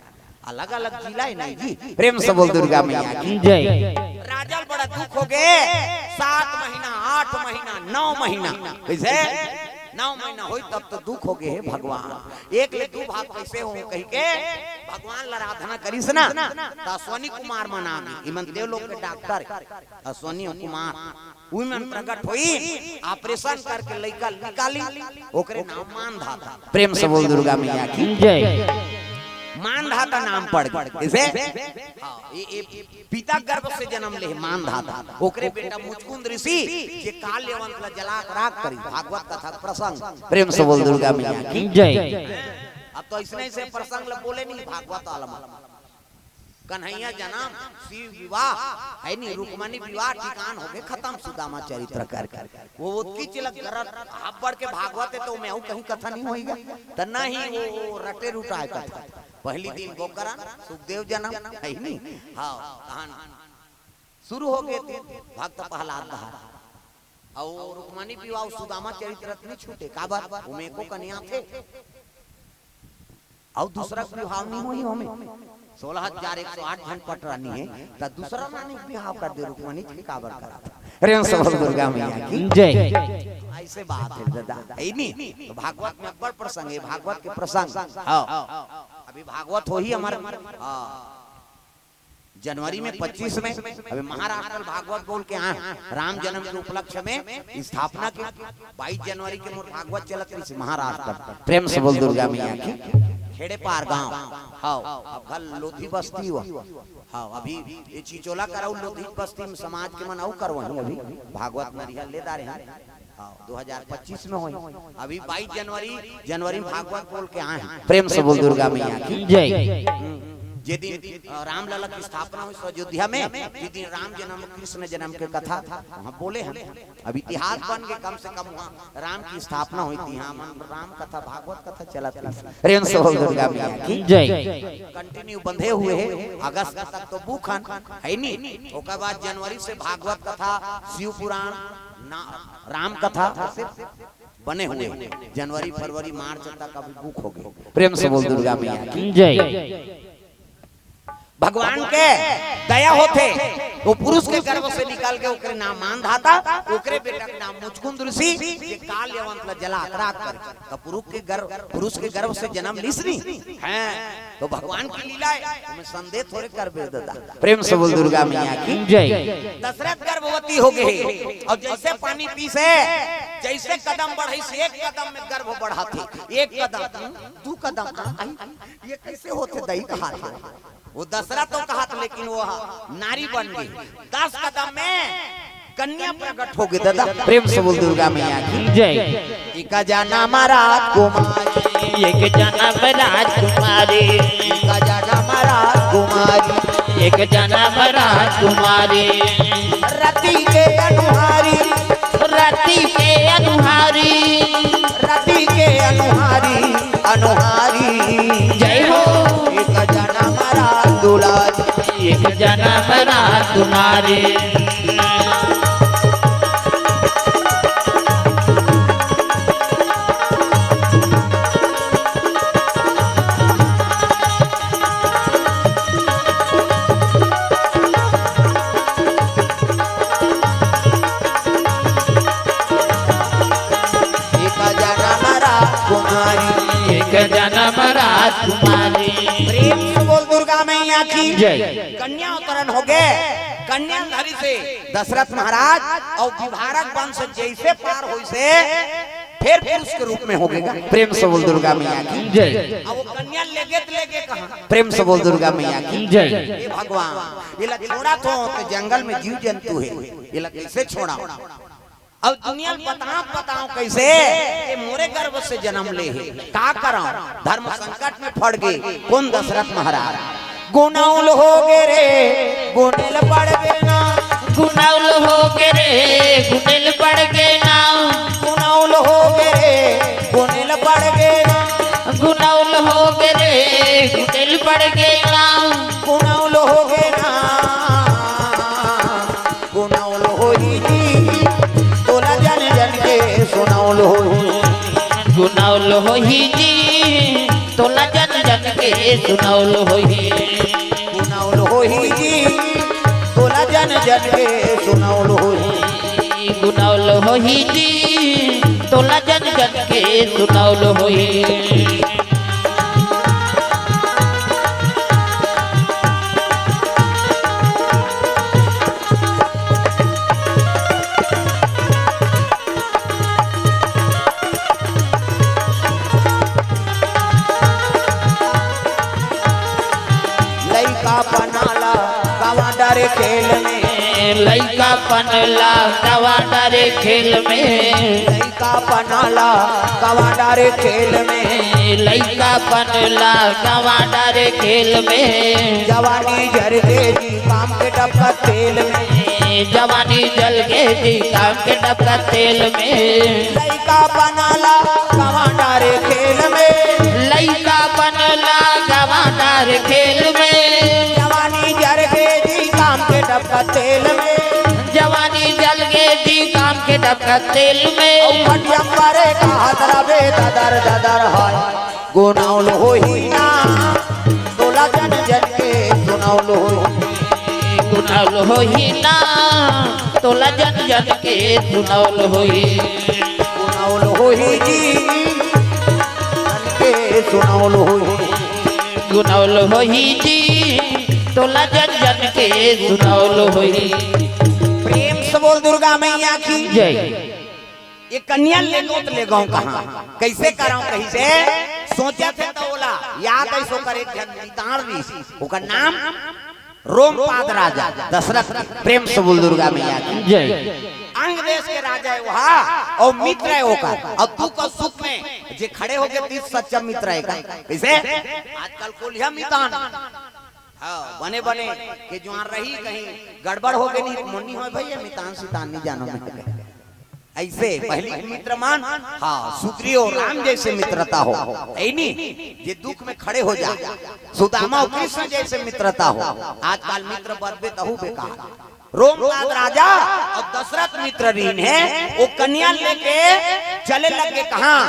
अलग-अलग जिला हे नहीं जी। प्रेम से बोल दुर्गा मैया की जय। राजा ल बड़ा दुख होगे, सात महीना, आठ महीना, नौ महीना, कइसे? नौ महीना होही तब तो दुख होगे हे भगवान। एक ले दू भाग कइसे होहूं कहिके भगवान ल आराधना करिस ना, त अश्वनी कुमार मन आगे, इमन देव लोक के डॉक्टर, अश्वनी कुमार। उही मन प्रकट होई, operation करके लइका निकाली, ओकरे नाम मानधाता। प्रेम से बोल दुर्गा मैया की जय। मानधाता नाम पड़ गे। कइसे? हाँ, ये, ये पिता गर्भ से जन्म ले मानधाता। ओकरे बेटा मुचकुंद ऋषि, जे काल यवन ला जला के राख करी, भागवत कथा प्रसंग। प्रेम से बोल दुर्गा मैया की जय। अब तो अइसने, अइसने प्रसंग ला बोले नहीं भागवत वाला मन। कन्हैया जनम, शिव विवाह, हइ नी, रुक्मणी विवाह, ठिकान होगे खतम सुदामा चरित्र करके। ओ ओतकी चिलक करत, अब्बड़ के भागवत हे त ओमे अउ कहीं कथा नइ होही गा। त नहीं, ओ, ओ रटे रुटाय कथा। पहिली दिन गोकरण, सुखदेव जनम, हइ नी? हाँ, तहन सुरू होगे ते भक्त प्रहलाद धार। अउ रुक्मणी विवाह, सुदामा चरित्र नइ छूटे, काबर? ओमे एको कन्या थे। अउ दूसरा के बिहाव नइ होही ओमे। सोलह हजार एक सौ आठ झन पटरानी हे, त दूसरा रानी के बिहाव कर दे, रुक्मणी के काबर करत? प्रेम से बोल दुर्गा मैया की जय। अइसे बात हे ददा, हइ नी? त भागवत में अब्बड़ प्रसंग हे, भागवत के प्रसंग। हाँ। अभी भागवत होही हमर, हाँ। जनवरी में पच्चीस में, अभी महाराष्ट्र भागवत बोल के आय हंव, राम जनम के उपलक्ष्य में स्थापना के बाईस जनवरी के मोर भागवत चलत रहिस महाराष्ट्र। प्रेम से बोल दुर्गा मैया की। खेड़ेपार गांव। हाँ, अब घर लोधी बस्ती हुआ। हाँ, अभी ये चिचोला करऊ लोधी बस्ती में समाज के मन अउ करवाही अभी। भागवत नरिहा ले डारे हन। हाँ, दो हजार पच्चीस में होही। अभी बाईस जनवरी, जनवरी में भागवत बोल के आय हंव। प्रेम से बोल दुर्गा मैया की जय। हम्म, जे दिन, अ, रामलला की स्थापना होइस अयोध्या में, जे दिन राम जनम, कृष्ण जनम के कथा वहाँ बोले हन। अब इतिहास बन गे, कम से कम वहाँ राम की स्थापना होइस, इहाँ मन राम कथा, भागवत कथा चलत रहिस। प्रेम से बोल दुर्गा मैया की जय। Continue बंधे हुए हे, अगस्त तक तो book हन, हइ नी? ओकर बाद जनवरी से भागवत कथा, शिव पुराण, ना, राम कथा, सिर्फ बने हुए हे। जनवरी, फरवरी, मार्च तक अभी book होगे। प्रेम से बोल दुर्गा मैया की जय। भगवान के दया होथे, वो पुरुष के गर्भ से निकल के ओकरे नाम मानधाता, ओकरे बेटा के नाम मुचकुंद ऋषि, ये काल यवंत ला जलात रात कर। त पुरुष के गर्भ, पुरुष के गर्भ से जन्म लिस नी, हैं, तो भगवान की लीला है, ओमे संदेह थोड़े करबे दादा। प्रेम से बोल दुर्गा मैया की जय। दशरथ गर्भवती हो गए, और जैसे पानी पीस हे, जैसे कदम बढ़ाइस, एक कदम में गर्भ बढ़ाथे, एक कदम, दू कदम, आ, आई, ये कैसे होथे दई कहाथे। वो दशरथ तो कहाथे, लेकिन वो नारी बन गई। दस कदम में कन्या प्रकट हो गई दादा। प्रेम से बोल दुर्गा मैया की जय। एक जनम राजकुमारी, एक जनम राजकुमारी, एक जनम राजकुमारी, एक जनम राजकुमारी। रति के अनुहारी, रति के अनुहारी, रति के अनुहारी, अनुहारी। जय हो। एक जनम राजकुमारी, एक जनम राजकुमारी। एक जनम राजकुमारी, एक जनम राजकुमारी। प्रेम से बोल दुर्गा मैया की जय। कन्या अवतरण हो गए, कन्या धरी से दशरथ महाराज और विभारक वंश जैसे पार होइसे, फिर पुरुष के रूप में हो गए। प्रेम से बोल दुर्गा मैया की जय। अब वो कन्या लेगे त लेगे कहाँ? प्रेम से बोल दुर्गा मैया की जय। हे भगवान, ये ला छोड़ा तो, तो जंगल में जीव जंतु है, ये ला कैसे छोड़ा? अब दुनिया में बताओ, बताओ कैसे ये मोरे गर्भ से जन्म ले हे, का कराओ? धर्म संकट में पड़ गए, कौन दशरथ महाराज? गुनौल हो गे रे, गुनेल पड़ गे ना। गुनौल हो गे रे, गुनेल पड़ गे ना। गुनौल हो गे रे, गुनेल पड़ गे ना। गुनौल हो गे रे, गुनेल पड़ गे ना। गुनौल हो गे ना। गुनौल होही जी, तोला जन जन के सुनौल होही। गुनौल होही जी, तोला जन जन के सुनौल होही। गुनौल होही जी, तोला जन जन के सुनौल होही। गुनौल होही जी, तोला जन जन के सुनौल होही। लइकापन ला गंवा डारे खेल में। लइकापन ला गंवा डारे खेल में। लइकापन ला गंवा डारे खेल में। लइकापन ला गंवा डारे खेल में। जवानी जर गे जी काम के डबका तेल में। जवानी जल गे जी काम के डबका तेल में। लइकापन ला गंवा डारे खेल में। लइकापन ला गंवा डारे खेल में। जवानी जर गे जी काम के डबका तेल में। जवानी जल गे जी काम के डबका तेल में। ओ खटिया परे कहत रबे ददर ददर हाय। गुनौल होही ना, तोला जन जन के सुनौल होही। गुनौल होही ना, तोला जन जन के सुनौल होही। गुनौल होही जी, जन के सुनौल होही। गुनौल होही जी, तोला जन जन के सुनौल होही। प्रेम से बोल दुर्गा मैया की जय। ये कन्या लेगो त लेगो कहाँ, कैसे कराओ कहिसे? सोचथे त ओला याद आइस ओकर एक झन मितान रहिस, ओकर नाम रोमपाद राजा दशरथ। प्रेम से बोल दुर्गा मैया की जय। अंग देश के राजा हे वहा, और मित्र हे ओकर, और दुख और सुख में जे खड़े हो गे तीस सच्चा मित्र हे का। कैसे? आजकल कोलिहा मितान, हाँ, बने बने के जुआर रही, कहीं गड़बड़ हो गे नहीं, मोनी हो भैया, मितान सितान नहीं जानो मैं। ऐसे पहली मित्र मन, हाँ, सुग्रीव राम जैसे मित्रता हो, है नी? जे दुख में खड़े हो जा, सुदामा और कृष्ण जैसे मित्रता हो। आजकल मित्र बदबे तहु बेकार। रोमपाद राजा और दशरथ मित्र रहिन हे, वो कन्या लेके चले लगे कहाँ?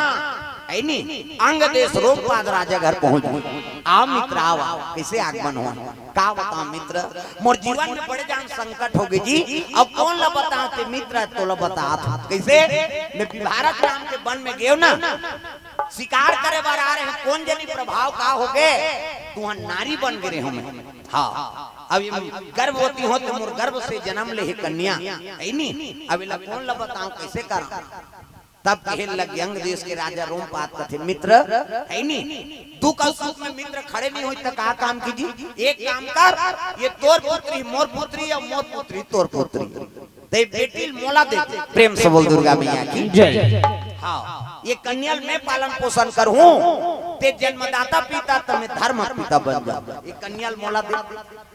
है नी, अंग देश रोमपाद राजा घर पहुंच गे। आव मित्र, आव, आव, कइसे आगमन होय? का बतावं मित्र, मोर जीवन में बड़े जान संकट होगे जी। अब कोन ला बतावं ते मित्र, तोला बतात हंव। कइसे? मैं विभारत नाम के बन में गेंव ना, शिकार करे बर आ रहेंव, कोन जनी प्रभाव का होगे, तुहन नारी बन गे रहेंव मैं। हाँ, अब ये गर्भवती हों ते मोर गर्भ से जनम ले हे कन्या, है नी? अब एला कोन ला बतावं, कइसे करंव? तब कहे लग गे अंग देश के राजा रोमपाद, कथे, मित्र, है नी, दुख अउ सुख में मित्र खड़े नइ होही त का काम कीही? एक काम कर, ये तोर पुत्री मोर पुत्री अउ मोर पुत्री तोर पुत्री। ते बेटी ल मोला दे दे। प्रेम से बोल दुर्गा मैया की। जय। हाँ, ये कन्या ल मैं पालन पोषण करहूं, ते जन्मदाता पिता त मैं धर्म पिता बन जाहूं। ये कन्या ल मोला दे दे।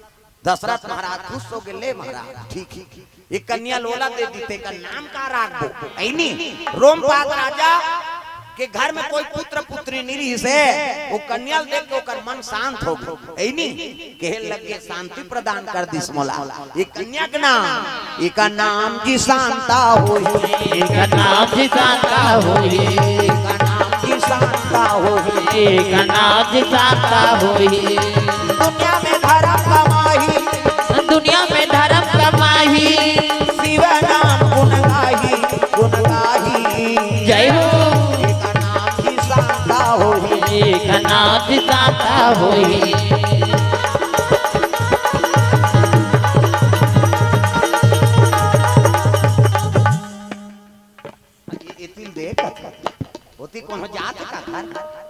दशरथ महाराज खुश होगे, ले महाराज, ठीक हे, ये कन्या ल ओला दे दिस, एकर नाम का राखबो? है नी, रोमपाद राजा के घर में कोई पुत्र पुत्री नइ रिहिसे, वो कन्या ल देख के ओकर मन शांत होगे, है नी, कहे लग गे, शांति प्रदान कर दिस मोला। ये कन्या के नाम, एकर नाम जी शांता होही, एकर नाम जी शांता होही, एकर नाम जी शांता होही, एकर नाम जी शांता होही। दुनिया में धर्म कमाही, दुनिया में धर्म कमाही, शिव नाम गुण गाही, गुण गाही। जय हो। एकर नाम जी शांता होही, एकर नाम जी शांता होही। ये, ये तिल दे का? ओती कोनो जात का घर?